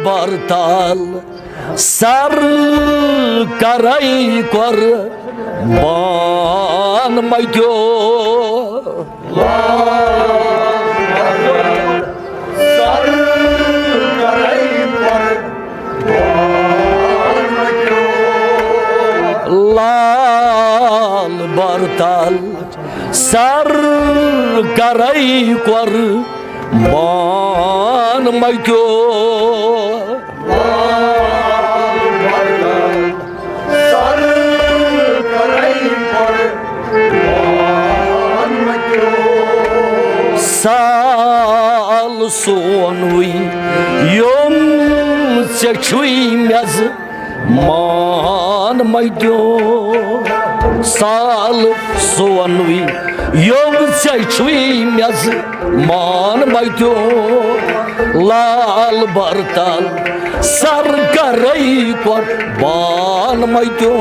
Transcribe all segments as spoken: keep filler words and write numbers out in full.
برتل سر کرے قربان متیو۔ لال برتل سر کرے قربان متیو۔ سال سونوٕے یوم ژےٚ چھُے مےٚ زٕ مان متیو۔ سال سونوٕے یوم ژےٚ چھُے مےٚ زٕ مان متیو۔ لال برتل سر کرے قربان متیو۔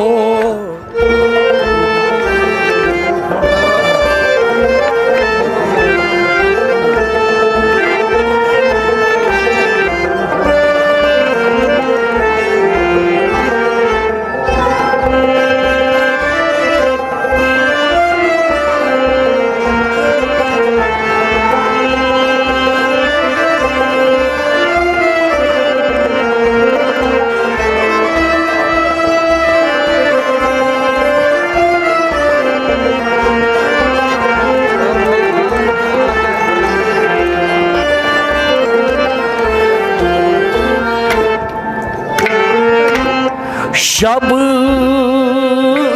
شب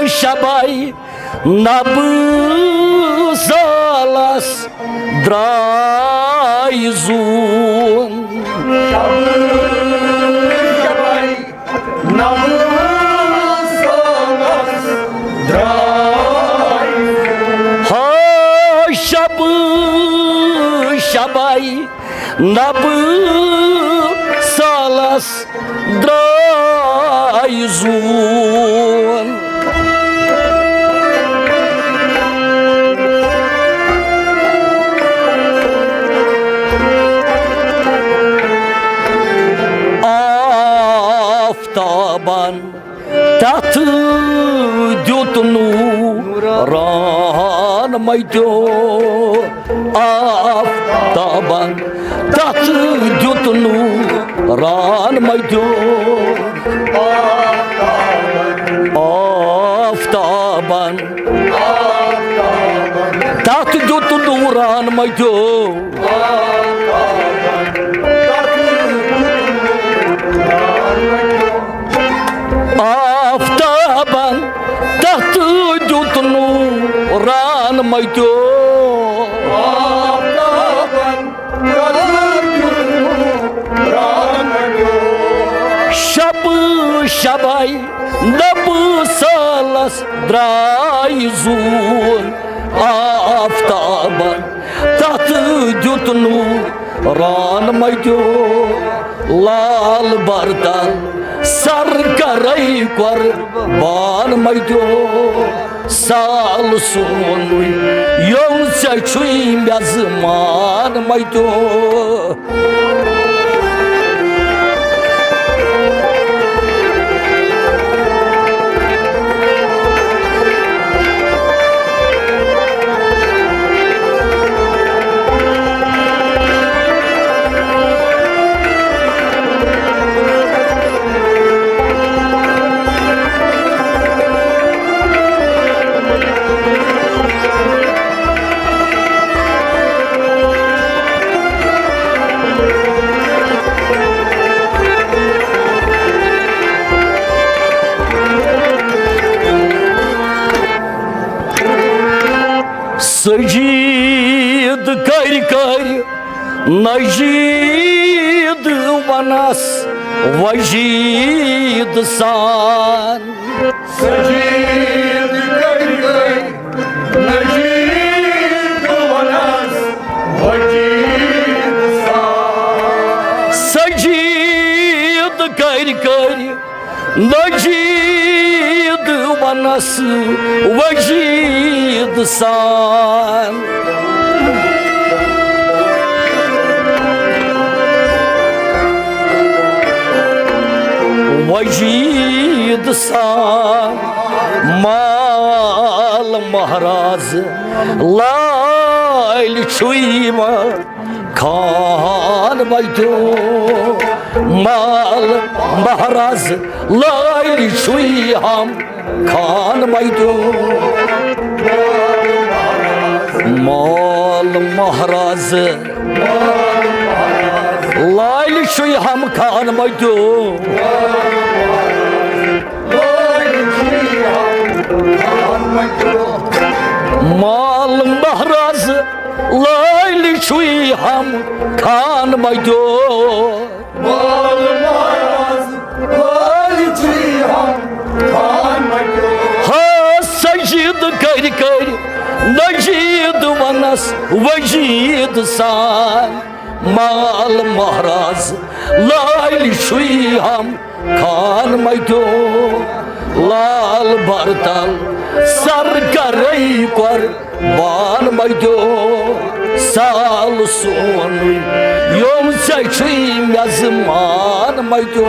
شبائی نبہٕ سالس درٛاے زوٗن۔ ہا شب شبائی نبہٕ سالس درٛاے زوٗن۔ آفتابن تتھ دیُت نوٗران متیو۔ آفتابن تتھ دیُت نوٗران متیو۔ آفتابن تتھ دیُت نوٗران متیو۔ آفتابن تتھ دیُت نوٗران متیو۔ شب شبائی نبہٕ سالس درٛاے زوٗن۔ آفتابن تتھ دیُت نوٗران متیو۔ لال برتل سر کرے قربان متیو۔ سال سونُے یوم ژےٚ چھُے مےٚ زٕ مان متیو۔ سجید کر کر نجید ونس وجید سان۔ سجید کر کر نجید ونس وجید سان۔ سجید کر کر نجید ونس وجید سان۔ وجید سان مال مہراز لالہِ چھُے ہم خان مجدو، مال مہراز لالہِ چھُے ہم خان مجدو۔ مال مہراز لالہِ چھُے ہم خان مجدو۔ مال مہراز لالہِ چھُے ہم خان مجدو۔ مال مہراز لالہِ چھُے ہم خان مجدو۔ ہا سجید کٔرۍ کٔرۍ نجید ونس وجید سان۔ مال مہراز لالہِ چھُے ہم خان مجدو۔ لال برتل سر کرے قربان مجدو۔ سال سون یوم ژےٚ چھُے میزبان مجدو۔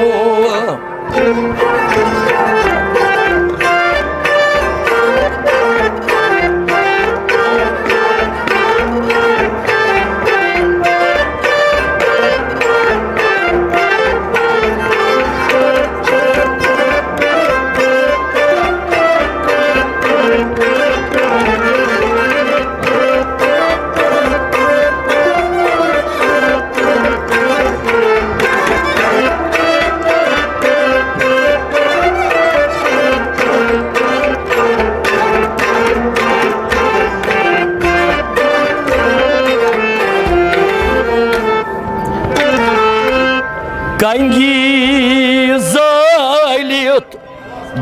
کنگی زٲلِتھ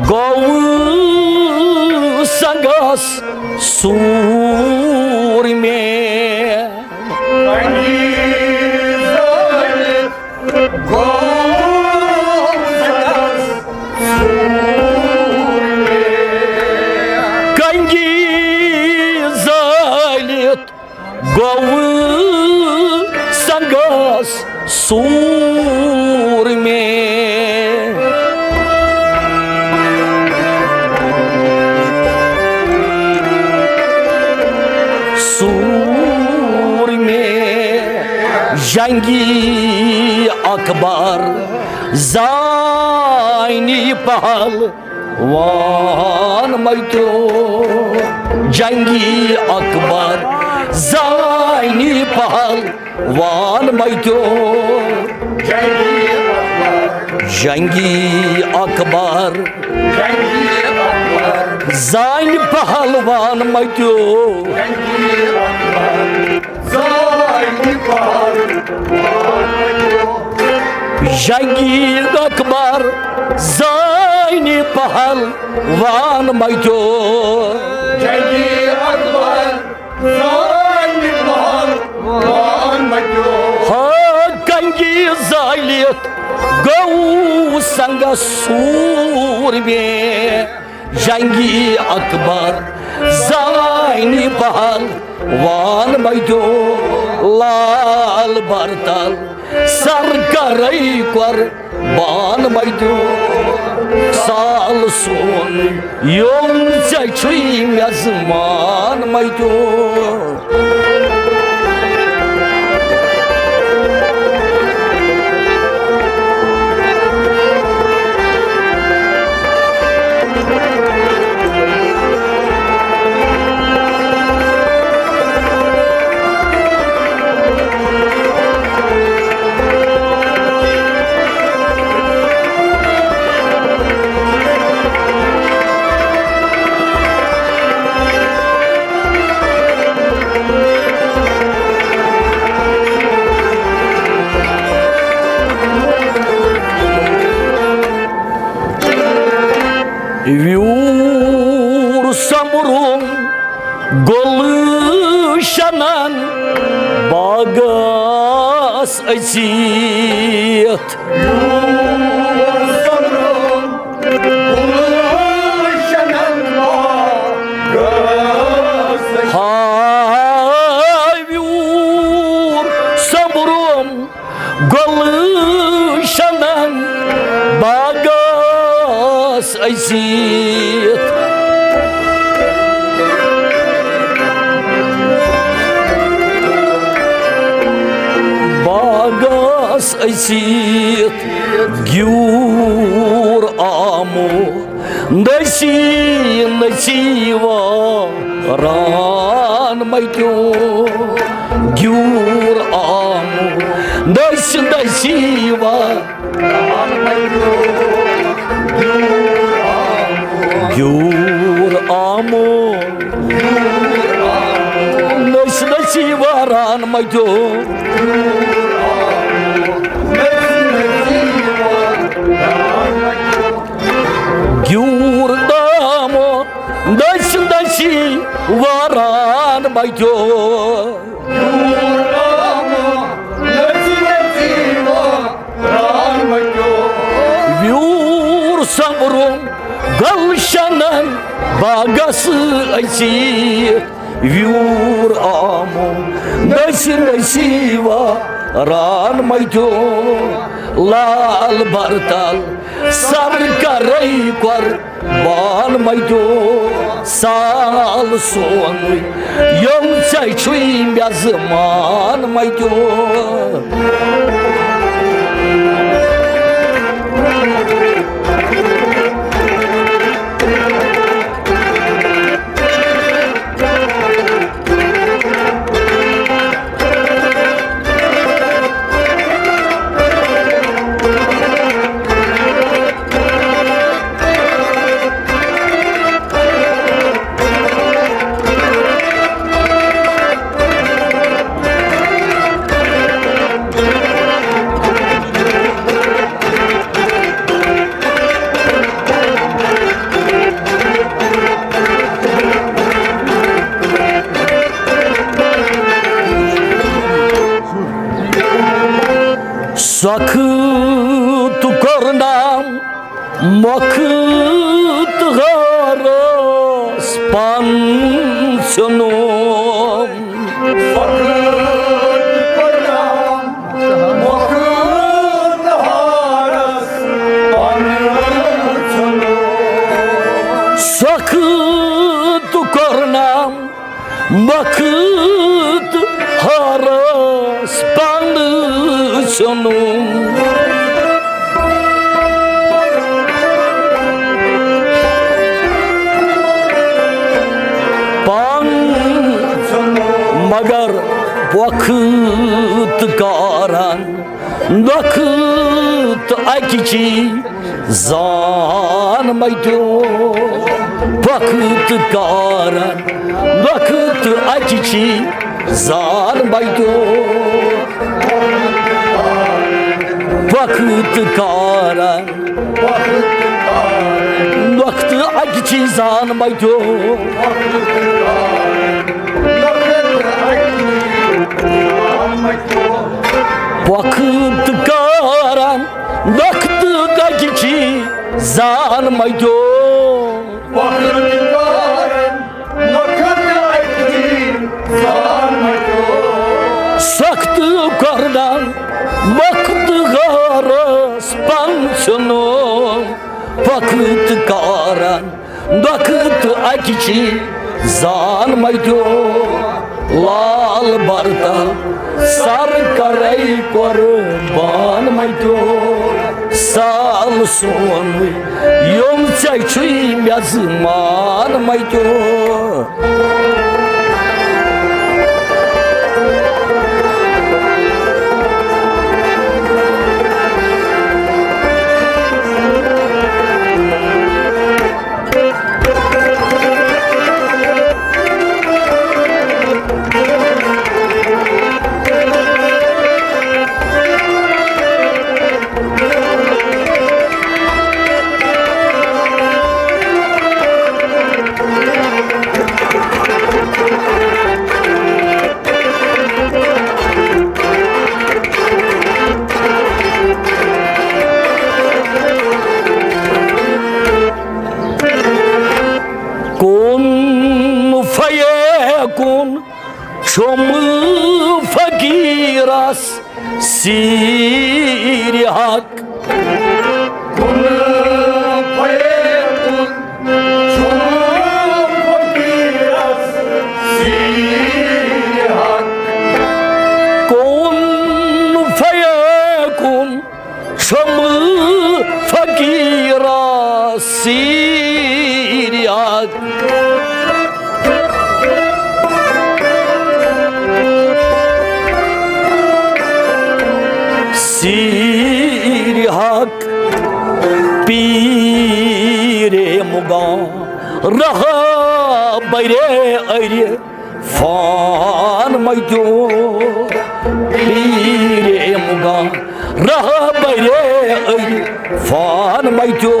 گوٚو سنگس سوٗر مےٚ۔ کنگی زٲلِتھ گوٚو سنگس سوٗر مےٚ۔ کنگی زٲلِتھ گوٚو سنگس سوٗر مےٚ۔ سوٗر مےٚ جنگی اکبر زانہِ پہل وان مجدو۔ جنگی اکبر زانہِ پہل وان مجدو۔ جنگی اکبر زانہِ پہل وان مجدو۔ جنگی اکبر زانہِ پہل وان مجدو۔ جنگی اکبر زانہِ پہل وان مجدو۔ ہا کنگی زٲلِتھ گوٚو سنگس سوٗر مےٚ۔ جنگی اکبر زانہِ پہل وان مجدو۔ لال برتل سر کرے قربان مجدو۔ سال سون یوم ژےٚ چھُے میزبان مجدو۔ ویوٗر سۄمبرُن گُلشنن باغس أژِتھ۔ ہاے ویوٗر سۄمبرُن گُلشنن باغس أسِتھ۔ باغس أسِتھ گیوٗر آمُت، دٔسی نٔسی واران مَتیو۔ گیوٗر آمُت، دٔسۍ دٔسی واران گیوٗر آمُت، نٔسۍ نٔسی واران مَتیو۔ گیوٗر آمُت، نٔسۍ نٔسی واران مَتیو۔ ویوٗر سۄمبرُن گلشنن باغس أسِتھ۔ ویوٗر آمُت، نٔسۍ نٔسی واران مَتیو۔ لال برتل سر کرے قۄر بان مَتیو۔ سال سونُے یِم ژےٚ چھُے میزبان مَتیو۔ سخت کرنام مخت غارس پن ژھنُن۔ سخت کرنام مخت ہارس پن ژھنُن۔ پن مگر وقت کارن وقت اکہِ چی زان مَتیو۔ وقت کارن وقت اکہِ چی زان مَتیو۔ وقت کارن وقت اکہِ چی زان مَتیو۔ وقت کارن وقت اکہِ چی زان مَتیو۔ سخت کرنن وقت غارس پن ژھنُن۔ وقت کارن وقت اکہِ چی زان مَتیو۔ لال برتل سر کرے قربان مَتیو۔ سال سون یِم ژےٚ چھُے میزبان مَتیو۔ کن فیکون چھُم فقیرس سیٖرِ حق۔ کن فیکون چھُم فقیٖرا سیٖرِیاک۔ سیٖرِیاک پیٖرے مُغان رہبرے ارِ فان مَتیو، پیٖرے مُغان رہبرے عرفان مَتیو،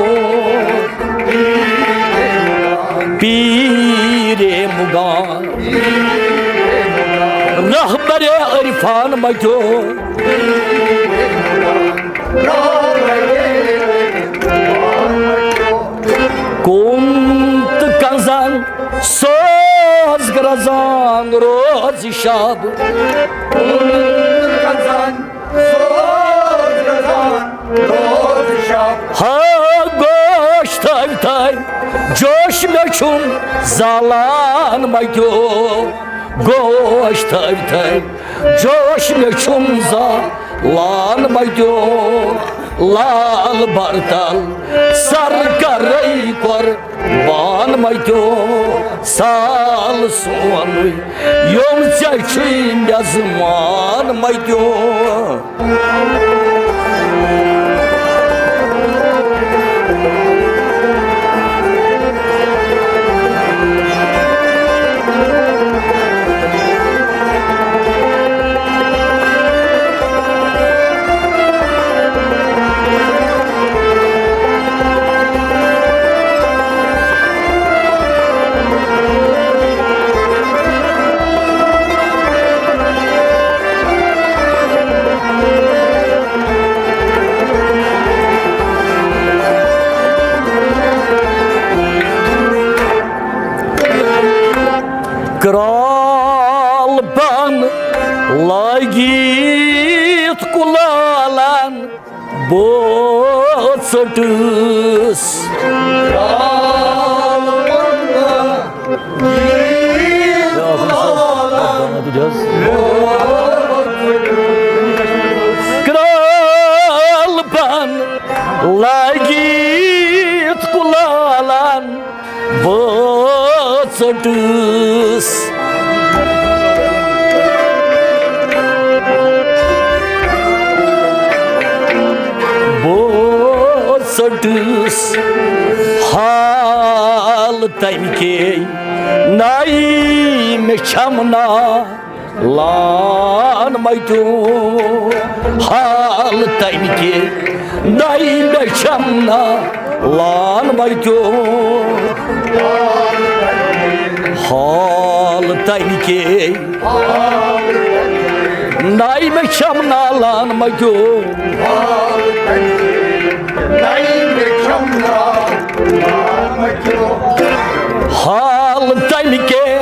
پیٖرے مُغان رہبرے عرفان مَتیو۔ کُن تہٕ کنزن سوز گرزان روز شب۔ ہا گوش تھٲوۍ تھٲوۍ جوش مےٚ چھُم زالان مَتیو۔ گوش تھٲوۍ تھٲوۍ جوش مےٚ چھُم زالان مَتیو۔ لال برتل سر کرے قربان مَتیو۔ سال سونُے یوم ژےٚ چھُے میزبان مَتیو۔ کرال پن لٲگِتھ کُلالن بہٕ ژٔٹٕس۔ کرال پن لٲگِتھ کُلالن بہٕ ژٔٹٕس۔ بہٕ ژٔٹٕس حال تَمہِ کے نَے مےٚ چھَم نا لان مَتیو۔ حال تَمہِ کے نَے مےٚ چھَم نا لان مَتیو۔ حال تَمہِ کے نَے مےٚ چھَم نا لان مَتیو۔ حال تَمہِ کے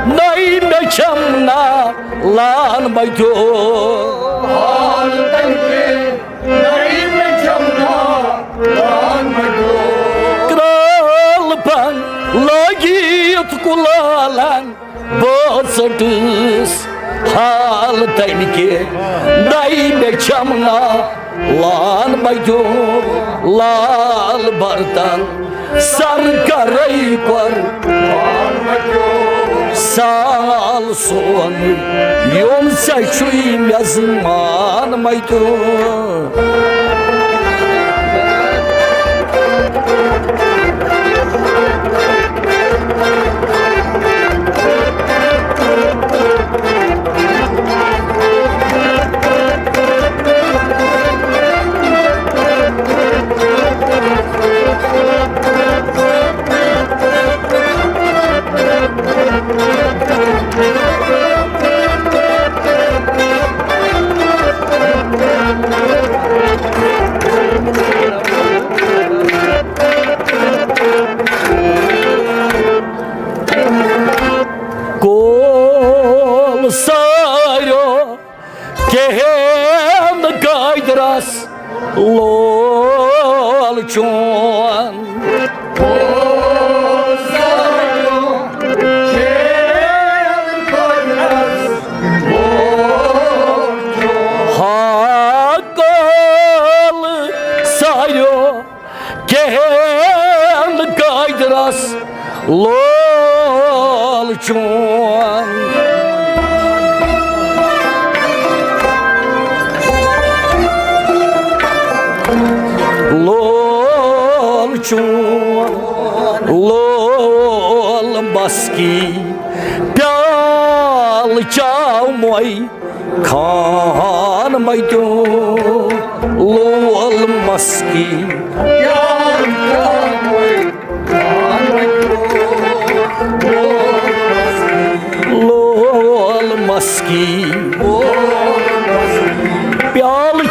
نَے مےٚ چھَم نا لان مَتیو۔ کرال پن لٲگِتھ کُلالن بہٕ ژٔٹٕس حال تَمہِ کے نَے مےٚ چھَم نا لان مَتیو۔ لال برتن سر کرے قربان مَتیو۔ سال سون یوم ژےٚ چھُے میزبان مَتیو۔ کول سارو کہن قادرس لول چون۔ ہا کول لول چون، لول چون، لول مسکی، پیال چاومے خان متیو، لول مسکی۔ لول مسکی، پیال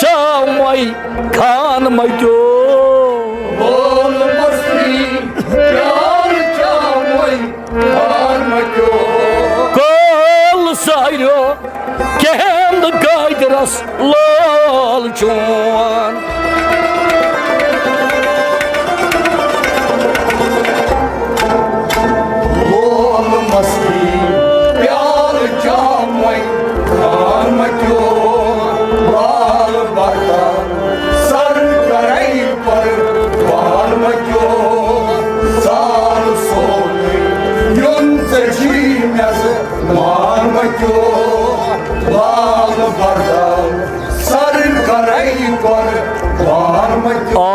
چاوے خان متیو۔ لول مسکی، پیال چاوے خان متیو۔ کول ساریو کہند قادرس لول چون۔ لول مستی پیال چاوے خان متیو، لال بردار سر کرے پر خان متیو، سال سون یون ژےٚ مز خان متیو، لال بردار سر کرے پر خان متیو۔ آ۔